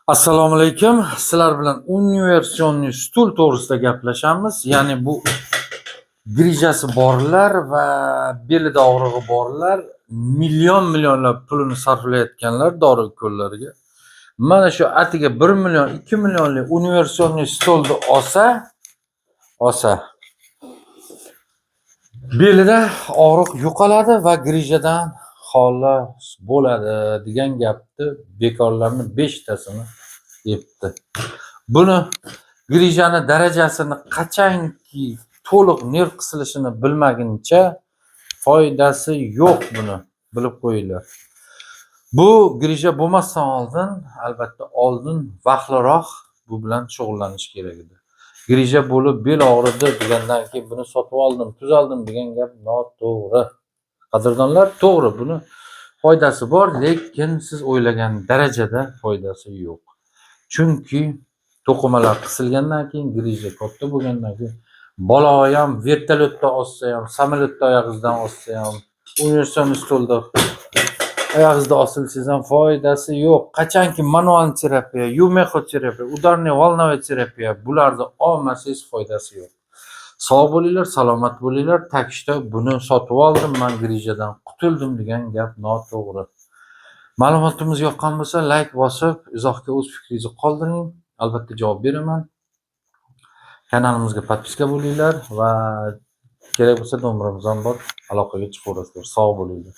Assalomu alaykum. Sizlar bilan универсальный stul to'g'risida gaplashamiz. Ya'ni bu grijasi borlar va belida og'rig'i borlar, million millionlab pulini sarflayotganlar dori ukollarga. Mana shu atiga 1 million, 2 millionlik универсальный stolni olsa belida og'riq yo'qoladi va grijadan xalos bo'ladi degan gapni bekorlarni 5 tasini yebdi. Buni grijani darajasini qachonki to'liq nerv qisilishini bilmaguncha foydasi yo'q, buni bilib qo'yinglar. Bu grija bo'lmasdan oldin, albatta, oldin vaqtliroq bu bilan shug'ullanish kerak edi. Grija bo'lib, bel og'ridi degandan keyin buni sotib oldim, tuzaldim degan gap noto'g'ri. Qadrdonlar, to'g'ri, buni foydasi bor, lekin siz o'ylagan darajada foydasi yo'q. Chunki to'qimalar qisilgandan keyin, grija katta bo'lgandan keyin balo ham vertolyotda ossa ham, samolyotda oyog'ingizdan ossa ham, универсальный stolda oyog'ingizda osilsangiz ham foydasi yo'q. Qachonki manual terapiya, юмехотерапия, ударный волновой terapiya, bularni olmasangiz, foydasi yo'q. Sog' bo'linglar, salomat bo'linglar. Так что buni sotib oldim, man grijadan qutuldim degan gap noto'g'ri. Ma'lumotimiz yoqqan bo'lsa, layk bosib, izohga o'z fikringizni qoldiring. Albatta javob beraman. Kanalimizga подписка bo'linglar va kerak bo'lsa nomerimiz ham bor, aloqaga chiqaverasizlar. Sog' bo'linglar.